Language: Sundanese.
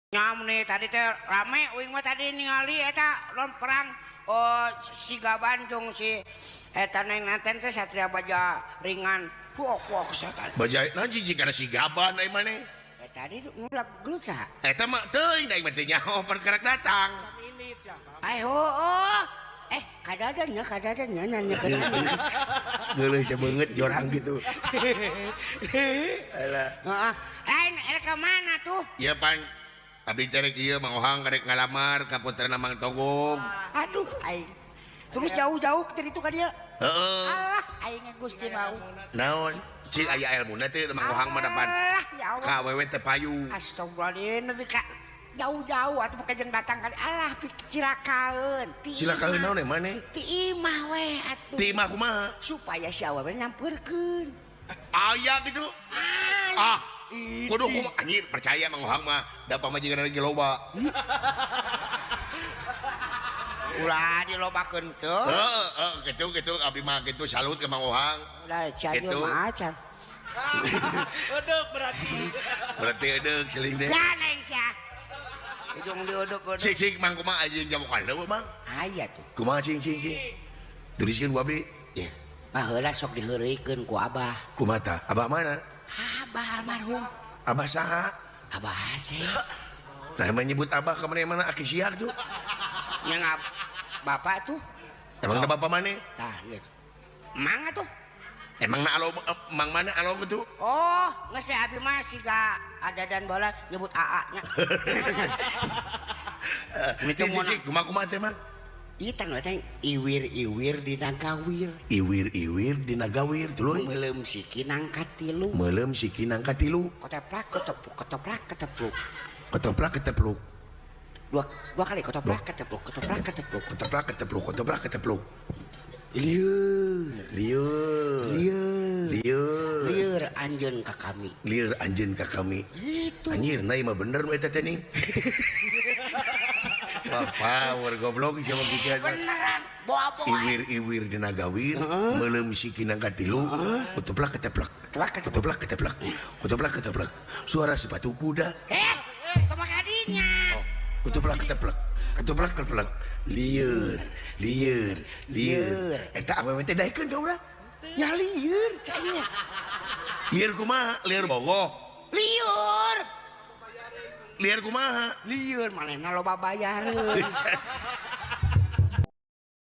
Nyam nih tadi teh rame uing mah tadi ningali eta lon perang oh si Gaban jeung si eta neng nanten teh Satria Baja ringan. Wok wok setan. Baja naon cicing kana si Gaban ai maneh? Tadi nu gelut saha? Eta mah teuing da mah teu nyaho perkerak datang. Ai heueuh. Kadadan nya kadadan nya nanya kadadan. Geuleuh sebeungeut jorang gitu. Alah. Heeh. Lain ka mana tuh? Ieu pan abdi teh rek ieu Mang Ohang karek ngalamar ka putrana Mang Togog. Aduh aing. Terus jauh-jauh dari itu ka dieu. Heeh. Alah aing Gusti mau. Naon? Cik aya elmuna teh Mang Ohang mah dapat. Alah ya Allah. Ka awewe teh payu. Astagfirullahaladzim nepi ka jauh-jauh atuh make jeung datang kali alah cilakaeun. Cilakaeun naon maneh? Ti imah we atuh. Ti imah kumaha? Supaya si awewe nyampeurkeun. Aya gitu. Ah, kudu kumaha anjir percaya Mang Ohang mah da pamajikan lagi loba. Ulah dilobakeun teu. Heeh, kitu kitu abdi mah kitu salut ke Mang Ohang. Ulah Cianjur mah acan. Eudeuh berarti. Berarti eudeuh seling teh. Ganeng sia. Hidung diuduk-uduk. Cik cik Mang kumaha anjing jamukan leuweung Mang? Aya tuh. Kumaha cing cing cing? Tuliskeun ku abdi. Ieu. Baheula sok diheureuykeun ku Abah. Kumaha tah? Abah mana? Abah almarhum. Abah saha? Abah Asep. Nah, menyebut Abah ka mana-mana aki siak tuh. Nya ngab bapak tuh. Emang da bapak mana? Tah ieu. Mang atuh. Emang na alo mang mana alo gitu? Oh, geus we abi mah siga ada dan bola nyebut AA nya. Itu cik kumaha kumaha teh Mang? Ieu teh teh iwir-iwir dina gawir. Iwir-iwir dina gawir tuluy. Meuleum siki nangka tilu. Meuleum siki nangka tilu. Koteplak ketepluk keteplak ketepluk. Keteplak ketepluk. Dua kali keteplak ketepluk keteplak ketepluk. Keteplak ketepluk keteplak ketepluk. Lieur. Lieur. Lieur. Lieur. Lieur anjeun ka kami. Lieur anjeun ka kami. Itu. Anjir, nah mah bener nu eta teh nih. Wah, power goblok siapa pikiran. Beneran boa-boa. Iwir-iwir dina gawir, meuleum siki nangka tilu, keteplak keteplak. Keteplak keteplak. Keteplak keteplak. Suara sepatu kuda. Toma kadinya. Oh, keteplak keteplak. Keteplak keteplak. Lieur, lieur, lieur. Eta awewe teh daekeun ka urang? Nya lieur cai nya. Lieur kumaha? Lieur bogoh. Lieur. Lieur kumaha? Lieur manehna loba bayareun.